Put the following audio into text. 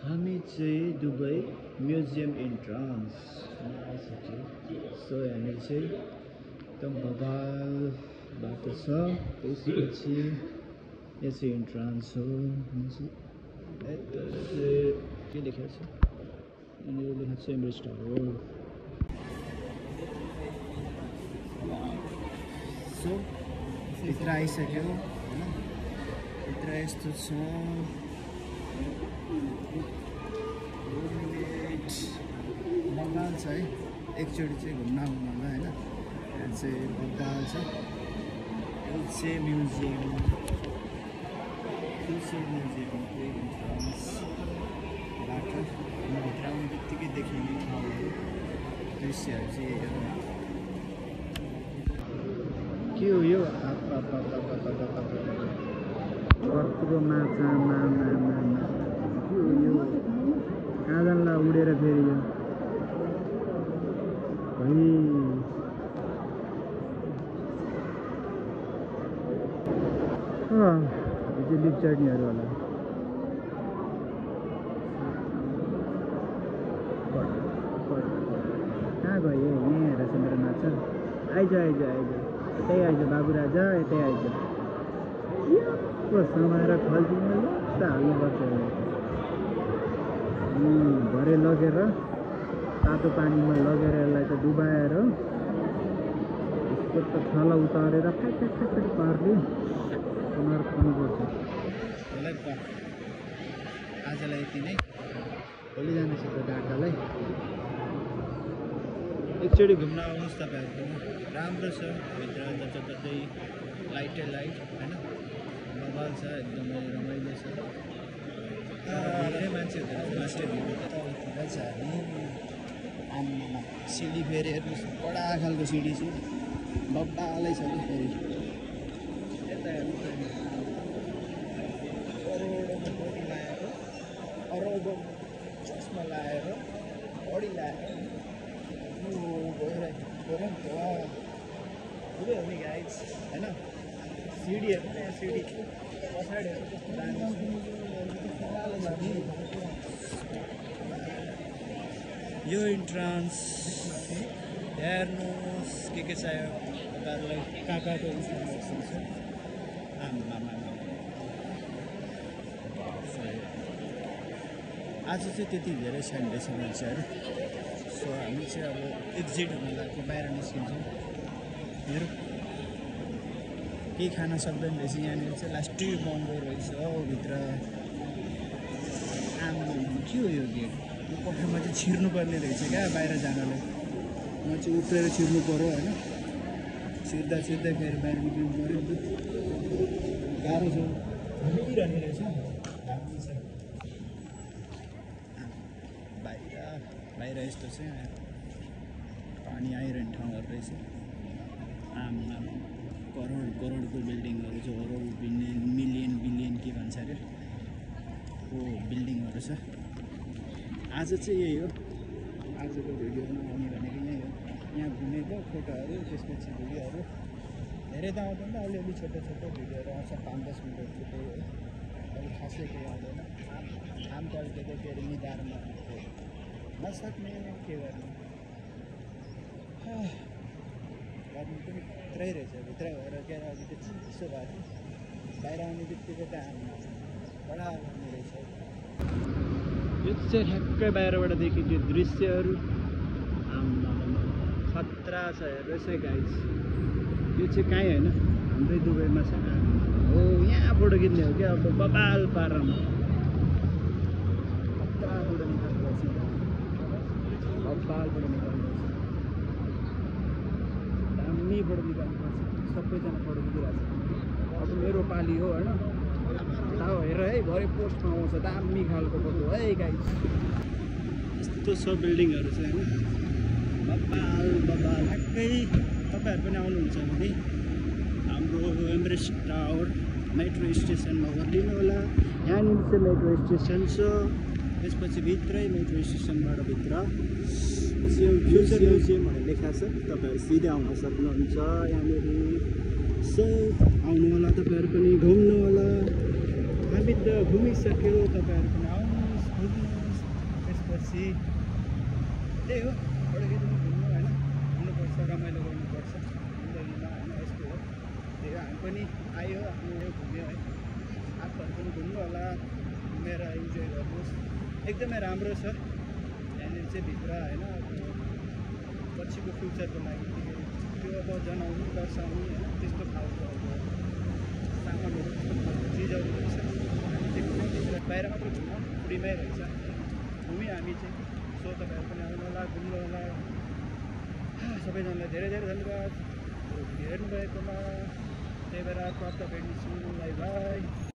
हामी चाहिँ Dubai museum entrance so हामी चाहिँ एकदम बबाल बाटो छ त्यसपछि यो चाहिँ इन्ट्रान्स हो यता चाहिँ के लेखेको छ यहाँनिर लेखेको छ एमरेस्ट टावर सो भित्र आइसक्यो होइन भित्र यस्तो छ बङ्गाल छ है एकचोटि चाहिँ घुम्न आउनुमा होइन यहाँ चाहिँ बङ्गाल छ यो चाहिँ म्युजियम इन्ट्रान्स बाटो भित्र आउने बित्तिकै देखिने ठाउँहरू दृश्यहरू चाहिँ के हो यो कत्रो माछा के हो यो कहाँ जानला उडेर फेरि यो भाइ यो चाहिँ लिप चढ्नेहरू होला कहाँ गयो यहीँ हेरेछ मेरो माछा आइज यतै आइज बाबु राजा यतै आइज समाएर खल्दिनु हाल्नुपर्छ भरे लगेर तातो पानीमा लगेर यसलाई त डुबाएर यसको त छाला उतारेर फ्याट पार्ने उनीहरू खानुपर्छ आजलाई यति नै भोलि जानेछ त डाटालाई एकचोटि घुम्न आउनुहोस् तपाईँहरू राम्रो छ भित्र जताततै लाइटै लाइट होइन बबाल छ एकदमै रमाइलो छ धेरै मान्छे हुँदैन लास्टै भिडियो त यतातिर छ हामी आम्मा सिडी फेरि हेर्नुहोस् बडा खालको सिडी छ बब्बालै छ कि फेरि यता हेर्नु करोडमा बडी लगाएको अरबौँ चस्मा लगाएर बडी लगाएर भइरहेको नि गाइज होइन सिडी हेर्नु न यहाँ सिडी पछाडि हेर्नु कस्तो दामी छ यो इन्ट्रान्स हेर्नुहोस् के चाहियो तपाईँहरूलाई कहाँ कहाँको इन्फर्मेसन छ आज चाहिँ त्यति धेरै छैन रहेछ मान्छेहरू सो हामी चाहिँ अब एक्जिट हुन लाग्यो बाहिर निस्किन्छौँ हेरौँ केही खान सक्दैन रहेछ यहाँनिर चाहिँ लास्टै महँगो रहेछ हौ भित्र आमा के हो यो गेट यो कोठामा चाहिँ छिर्नुपर्ने रहेछ क्या बाहिर जानलाई म चाहिँ उत्रेर छिर्नु पऱ्यो होइन छिर्दा फेरि बाहिर निक्लिनु पऱ्यो नि त गाह्रो छ घुमिरहने रहेछ राम्रो छ बाहिर यस्तो छ पानी आइरहने ठाउँहरू रहेछ आमा करोडको बिल्डिङहरू छ अरब बिलियन के भन्छ अरे हो बिल्डिङहरू छ आज चाहिँ यही हो आजको भिडियोमा आउने भनेको यही हो यहाँ घुमेको फोटोहरू त्यसपछि भिडियोहरू धेरै त आउँदैन अलिअलि छोटो भिडियोहरू आउँछ 5-10 मिनटको त्यही हो अलिक खासै केही आउँदैन घाम पल्टेको फेरि निधारमा नसक्ने के गर्नु गर्नु पनि भित्रै रहेछ भित्रै भएर के अघि त चिसो भएको थियो बाहिर आउने बित्तिकै त बडा आउने रहेछ यो चाहिँ ठ्याक्कै बाहिरबाट देखिन्थ्यो दृश्यहरू खतरा छ हेर्नुहोस् है गाइस यो चाहिँ कहीँ होइन हाम्रै दुबईमा छ हो यहाँ फोटो खिच्ने हो क्या अब बबाल पारामा खतरा फोटो निकाल्नुपर्छ बबाल फोटो निकाल्नुपर्छ दामी फोटो निकाल्नुपर्छ सबैजना फोटो खिचिरहेको छ अब मेरो पाली हो होइन हेर है भरे पोस्टमा आउँछ दामी खालको फोटो है गाइस यस्तो सब बिल्डिङहरू छ होइन बबाल ठ्याक्कै तपाईँहरू पनि आउनुहुन्छ भने हाम्रो एमरेस्ट टावर मेट्रो स्टेसनमा ओर्लिनु होला यहाँनिर चाहिँ मेट्रो स्टेसन छ त्यसपछि भित्रै मेट्रो स्टेसनबाट भित्र फ्युचर म्युजियम भनेर लेखाएको छ तपाईँहरू सिधै आउन सक्नुहुन्छ यहाँनिर सो आउनु होला तपाईँहरू पनि घुम्नु होला हामी त घुमिसक्यो तपाईँहरू पनि आउनुहोस् घुम्नुहोस्। त्यसपछि त्यही हो, एउटा केही पनि घुम्नु होइन, घुम्नुपर्छ, रमाइलो गर्नुपर्छ जिन्दगीमा होइन, यस्तो हो। त्यही हो, हामी पनि आयो, आफ्नो घुम्यो है, आफूहरू पनि घुम्नु होला, घुमेर इन्जोय गर्नुहोस्। एकदमै राम्रो छ यहाँनिर चाहिँ भित्र होइन, पछिको फ्युचरको लागि त्यो अब जनाउनु दर्शाउनु होइन, त्यस्तो खालको अब सामानहरू, त्यस्तो खालको चिजहरू पनि छ। हामी चाहिँ कुनै चिजलाई बाहिर मात्र घुम्न फ्रीमै रहेछ, घुम्यौँ हामी चाहिँ। सो तपाईँहरू पनि आउनु होला, घुम्नु होला। सबैजनालाई धेरै धेरै धन्यवाद हेर्नुभएकोमा। त्यही भएर प्राप्त भेट्नेछु, बाई बाई।